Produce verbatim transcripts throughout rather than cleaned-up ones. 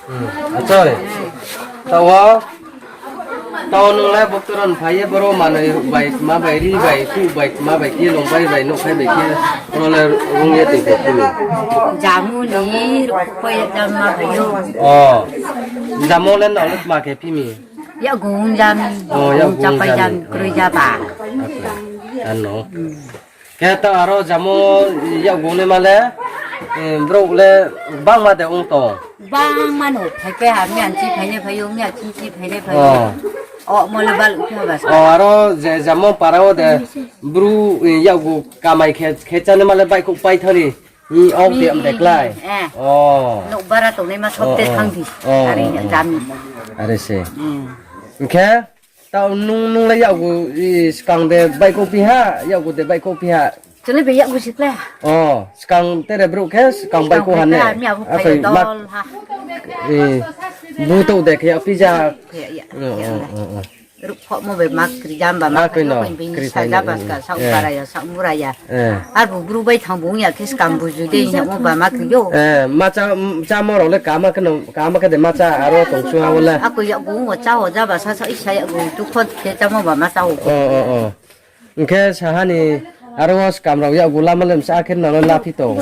Achoi. Tao, tao nung le boktoron phai ye boro manoi bai, tma bai, ri bai, kuh bai, tma bai khe, longbai bai, nouhkhai bai khe, oro le rung ye tong khe phi mi. Jamu ni, rukpai ye jam ma phai ou. O. Jamu le nrao le tma khe phi mi? Yakgu ong jam. O, yakgu ong chapai jam. Jam, kroi jaba. Ano. Khe ta aro jamu yakgu ongnaima le, brouh le gbangma de ong tong? Gbangma no phaipai ha, miya chi phainai phai ou, miya chi chi phainai phai ou. O. Omo le baluh khe ha ba sa. O, aro je jamu para wo de, bru, yakgu kamai khe, khe chánaima le baihkhouh pai thani. Ong te am de klái. O. Nouh bara tongnaima sob te thanng di. O, o, are o. Jam. Are se. Hing khe, tao nung, nung le yakgu, skang de baihkhouh phi ha, yakgu de baihkhouh phi ha? Chung le be yakgu se klái. O, skang tere brouh khe skang baihkhouh ha ne? Miya bo phai dol ha. Butouh de khe ya phi ja. Ruhkhohmo bai ma kri jam ba ma kri no, kri sa ja ba ska, saoh bara ya, saoh mura ya. Arbu bru bai thanng bung ya khe skang buju de hingmo ba ma kri ou. Chámo rao le kama khe de ma chá aro tong sung ha wo le. Ako yakgu ong wo chá wo ja ba sa saoh isa yakgu tukho khe chámo ba ma chá ou. Hing khe saha ni aro wo skam rao yakgu lama le msa khe nang no laphi tong?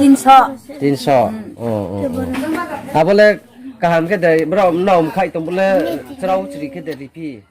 Tinso. Abo le kaham khe de brao nrao mkhaih tong bo le chrao chri khe de riphi?